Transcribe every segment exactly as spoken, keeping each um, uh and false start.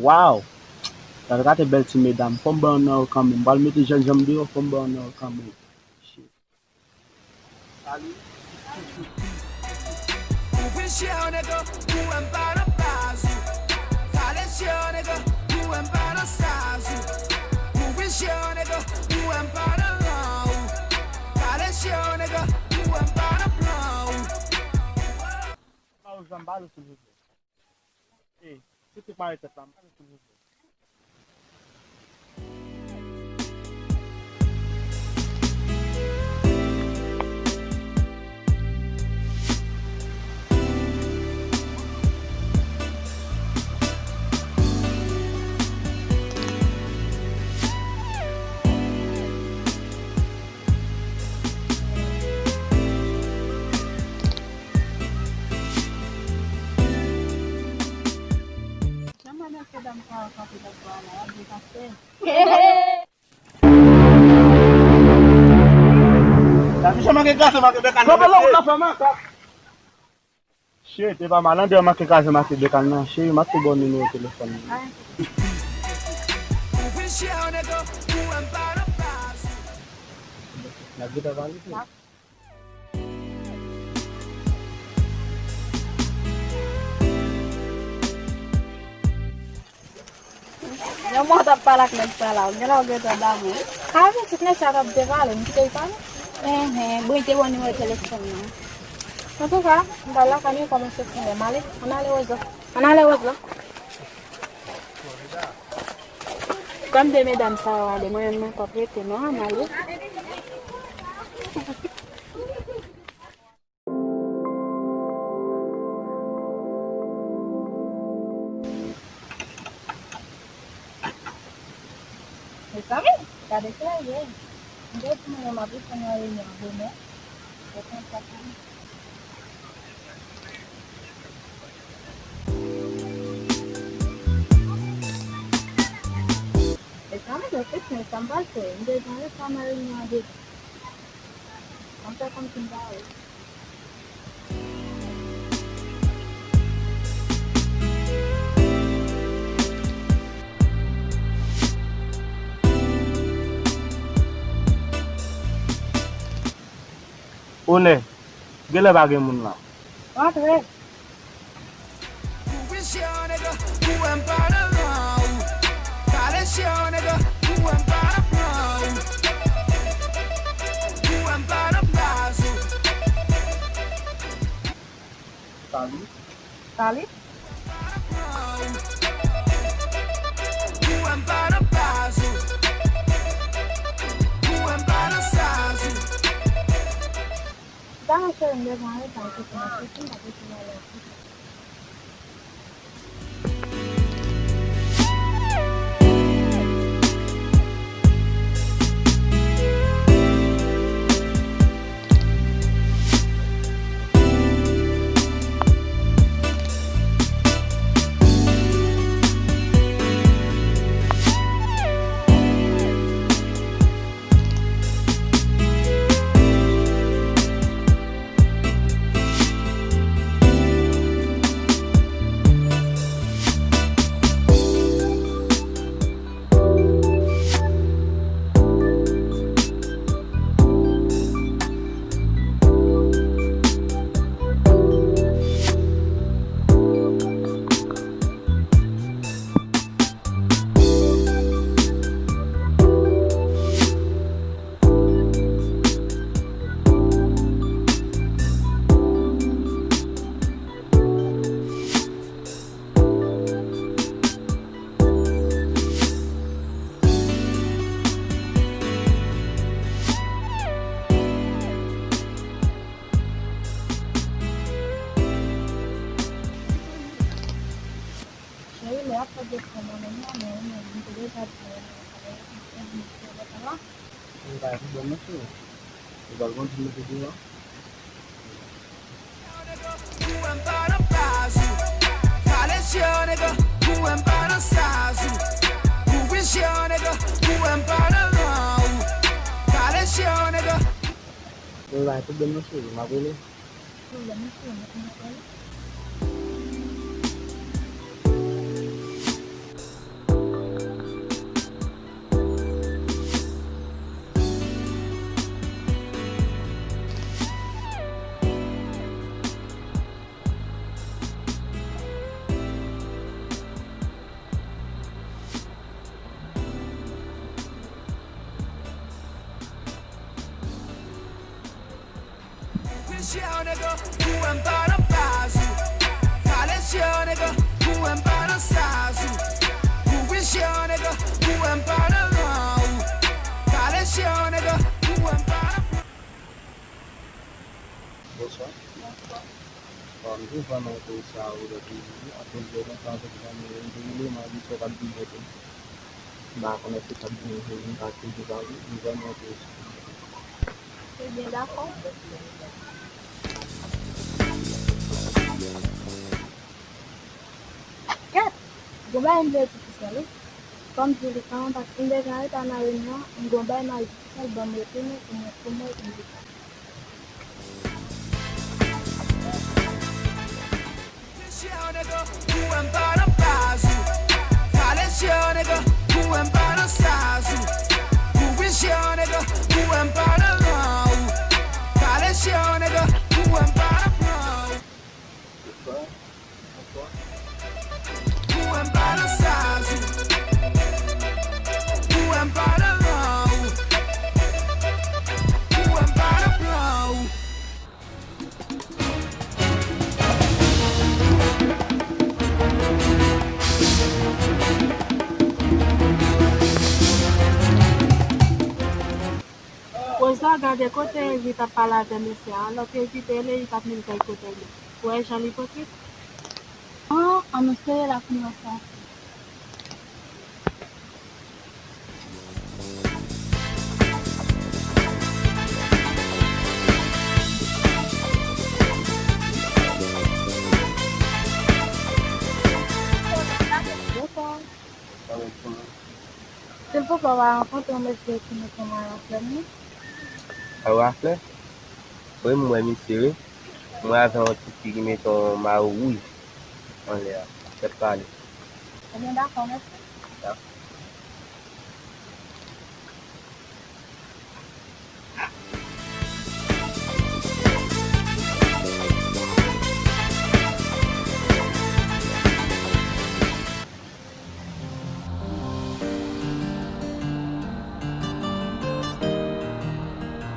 Wow! Gade, gade bèl ti medam. Fò m ba youn nan yo kanmenm. M pral mete jènjan m deyò, fò m ba youn nan yo kanmenm. Shit. Salut. Ouvri je w, nèg, ou wè m pa nan baz ou. Kale je w, nèg, ou wè m pa nan saz ou. Ouvri je w, nèg, ou wè m pa nan ran ou. Kale je w, nèg, ou wè m pa nan plan ou. Mayo, jan m pale, silvouplè. Ey, se te pare tèt la, m pale silvouplè. Jan madan medam sa yo kanpe nan bò a la, y ap depase. Misye manke kraze, manke bekan nan mesye. Shit, e pa malandè manke kraze, manke bekan nan. Cheri, m ap tou ba w nimewo telefòn mwen. N ap gentan pale tou. Yon mò t ap pale ak nèg sa la, ou genlè w gentan damou wi. A, pitit nèg sa t ap te pale, m kite l pale. Enhen, bon, li te ba w nimewo telefòn nan. Antouka, m pral lakay mwen kòmanse pran lè m ale. Ann ale, Rozo. Ann ale, Rozo. Kòm de medam sa yo ale, mwen menm mwen p ap rete non, ann ale. Mezanmi, gade klè ye. M te di mwen menm m ap rive nan reyinyon an bonè. Yo konn sa pou mwen. Mezanmi, refleksyon sa m pral fè. M te di mwen sa nan reyinyon an deja. Ann fè kòmsi m pa wè. Onè, genlè pa gen moun la. Rantre. Ouvri je w, nèg, ou wè m pa nan ran ou. Kale je w, nèg, ou wè m pa nan plan ou. Ou wè m pa nan baz ou. Salut. Salut. Ou wè m pa nan baz ou. Ou wè m pa nan saz ou. Ba mwen cheri m bezwen anyen sa m kite nan kouti m pa kite nan lè. Cheri, lè y ap fè depòt nan men nou an, men ou menm, m te deja di w, m ap fè depòt la. Ou pa gen pwoblèm non, cheri. Ou pral konnen mete deyò. Ou wè m pa nan baz ou. Kale je w, nèg, ou wè m pa nan saz ou. Ouvri je w, nèg, ou wè m pa nan ran ou. Kale je w, nèg. Ou pa gen pwoblèm non, cheri, m ap rele. Pwoblèm, mesye, mwen konn apèl. Chè nèg, ou wè m pa nan baz ou. Pale chè nèg, ou wè m pa nan saz ou. Kouvri chè nèg, ou wè m pa nan ran ou. Pale chè nèg, ou wè m pa nan Bonswa. Bonswa. Bon, m te jwenn yon koze sa ou lòt jou, akoz de lontan avèk zanmi m, m te rele, m di sa w t ap di mwen tou. M pa konnen si w t ap di m, m pa koze pa ou, m jwenn yon koze sa. Ebyen, dakò. Kèt! Gon bagay m vle di pou sè l wi. Kòm di li pa yon bak m deja ret a nan reyinyon an, m gon bagay m al di pou sè l ban m retounen pou mwen, pou mwen, pou mwen. Chè nèg, ou wè m pa nan baz ou. Pale chè nèg, ou wè m pa nan saz ou. Kouvri chè nèg, ou wè m pa nan ran ou. Pale chè nèg, ou wè m pa nan pran ou. Ou wè m pa nan saz ou. Ou wè m pa nan ran ou. Ou wè m pa nan pran ou. Rosa, gade kote Evi t ap pale avè mesye a. Lòt Evi te rele, li t ap menm kay kote li. Ou wè jan l ipokrit? An, an nou sere la pou nou wè sa. Bonswa. Silvouplè, w a rankontre yon mesye ki mete yon mayo a flè, non? Mayo a flè? Wi, m wè misye, wi. M wè avè yon ti fi ki mete yon mayo wouj anlè a. Fè l pale. Ebyen, dakò, mèsi. Dakò.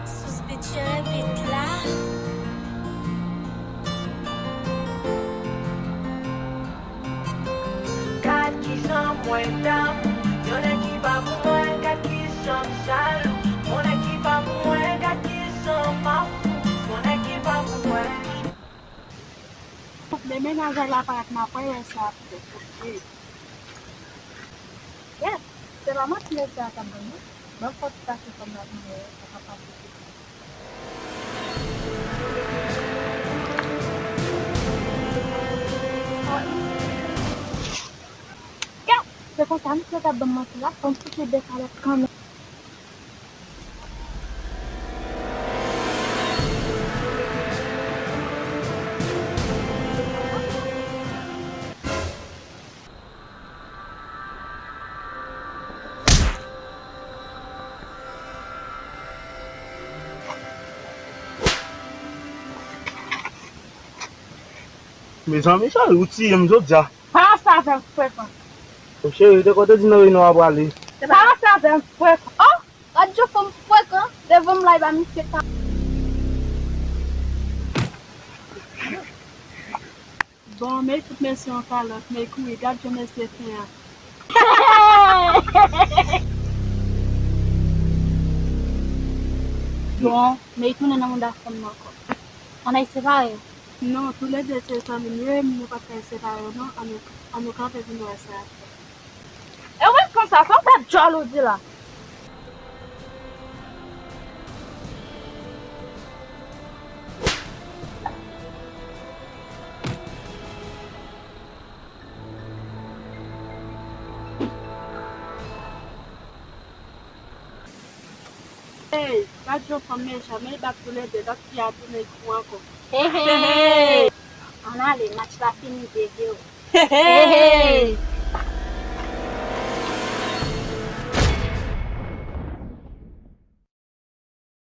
Sous Beat, jere beat la. Gad kijan mwen damou yon nèg ki pa pou mwen, gad kijan m jalou yon nèg ki pa pou mwen, gad kijan m ap fou yon nèg ki pa pou mwen. Demen nan zay la parèt m ap wè sa ap fèt, oke. Yès, se pa manti mesye a t ap ban m non. Ban m fè ti pase fanm la pou mwen, sa ka pase. Kèt! Se konsa misye t ap ban m manti la, fò m kite bèk alèt kanmenm. Mezanmi, cheri, ou tiye m jodi a. Pa ranse avè m frekan. Cheri, de kote di nan reyinyon a prale? Pa ranse avè m frekan. Oh! Gad jan fanm frekan devan m la, e pa misye ka. Bon, men fout mesye yon kalòt, men kouri, gad jan mesye fen an. Bon, men tounen nan mouda fanm nan ankò. Ann al separe. Non, toulède se zanmi m yo ye, nou pa t ka separe yo non, ann nou, ann nou kanpe pou nou wè sa. E wi konsa, sa w fè djòl ou di la. Hey, gad yon fanm mechan, men li bat toulède, lòt fi a tounen kou ankò. Hey, hey, hey. Ann ale, match la fini de zewo. Hey, hey, hey.